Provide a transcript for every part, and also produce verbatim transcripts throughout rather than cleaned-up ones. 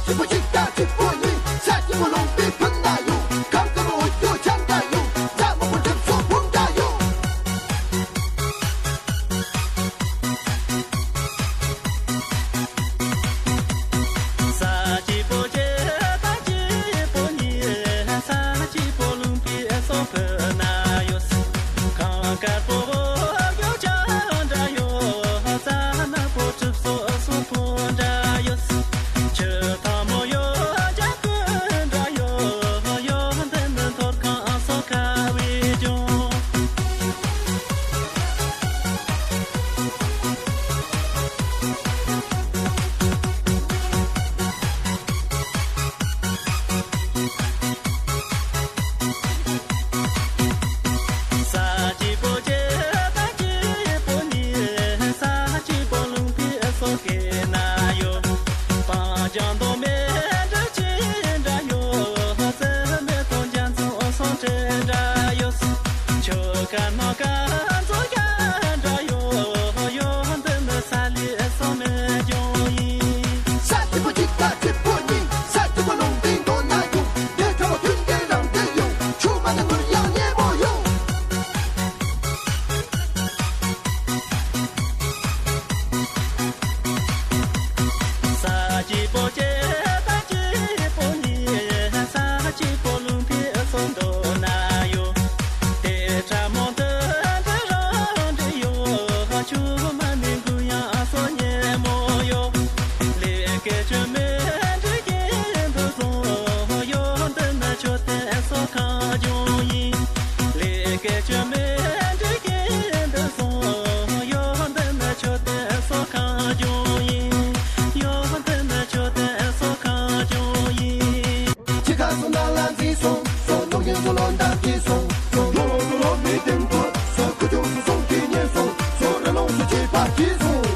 སྐྱིད་པོ་གཅིག་དང་སྐྱིད་པོ་གཉིས། ས་སྐྱིད་པོ་ལུང་པའི་ཕུ་ན་ཡོད། གང་གི་རོ་ཡོད་ཆང་ད་ཡོད། ས་མོ་པོ་གྲིབ་སོ་བུང་ད་ཡོད། ས་སྐྱིད་པོ་གཅིག་དང་སྐྱིད་པོ་གཉིས། ས་སྐྱིད་པོ་ལུང་པའི་སོ་ཕུ་ན་ཡོད། གང་དཀར་པོ་ཡོད་ཆང་ད་ཡོད། ས་ནག་པོ་གྲིབ་སོ་སོ་བུང་ད་ཡོད། ཆུ་ཐང་མོ་ཡོད་ཅག་ཀུན་འདྲ་ཡོད། ཡོད་འདི་ནི་མཐོ་སྒང་སོ་ཁ་བའི་ལྗོངས། ས་སྐྱིད་པོ་གཅིག་དང་སྐྱིད་པོ་གཉིས། ས་སྐྱིད་པོ་ལུང་པའི་སོ་སྐེ་ན་ཡོད། སྤང་ལྗང་མདོག་མེ་འབྲུག་ཅན་འདྲ་ཡོད། སེར་མོ་དང་རྒྱ་མཚོ་སོ་འདྲེ་འདྲ་ཡོད། ཆུ་དཀར་ནག་དཀར་མཚོ་རྒྱ་འདྲ་ཡོད། ཡོད་འདི་ནི་ས་ལི་སོ་མེ་ལྗོངས་ཡིན། ས་སྐྱིད་པོ་གཅིག་དང་སྐྱིད་པོ་གཉིས། ས་སྐྱིད་པོ་ལུང་པའི་མདོ་ན་ཡོད། དེ་ཁྲ་བོ་མཐུན་རྐྱེན་རང་བདེ་ཡོད། ཆུ་མ་ནི་ངུར་ཡང་སྙན་མོ་ཡོད། ས་སྐྱིད་པོ་གཅིག་དང་སྐྱིད་པོ་གཉིས། ས་སྐྱིད་པོ་ལུང་པའི་སོ་མདོ་ན་ཡོད། དེ་ཁྲ་མོ་མཐུན་རྐྱེན་རང་བདེ་ཡོད། ཆུ་མ་ནི་ངུར་ཡང་སོ་སྙན་མོ་ཡོད། ལས་ཀའི་ཆུ་མེ་འབྲུག་རྒྱན་དུ་སོང་། ཡོད་འདི་ནི་མཆོད་རྟེན་སོ་ཁ་ལྗོངས་ཡིན། ལས་ཀའི་ཆུ་མེ་འབྲུག་རྒྱན་དུ་སོང་། ཡོད་འདི་ནི་མཆོད་རྟེན་སོ་ཁ་ལྗོངས་ཡིན། ཡོད་འདི་ནི་མཆོད་རྟེན་སོ་ཁ་ལྗོངས་ཡིན། ཁྱི་ཁ་སོ་ནང་ལ་འཛིན་སོང་། སོ་ནོར་གྱི་སོ་ལོ་འདབ་ཀྱི་སོང་། སོ་ལོ་ལོ་སོ་ལོ་མི་ལྡན་པོ། སོ་ཁུ་ཆུ་སོ་སོང་གི་ཉེ་སོང་། སོ་ར་ལོང་སོ་ཆེ་བ་ཀྱི་སོང་།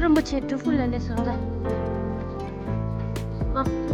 རིན་པོ་ཆེ་དྲུག་ཕུ་ལ་ལས་སོང་ལ། ཨ།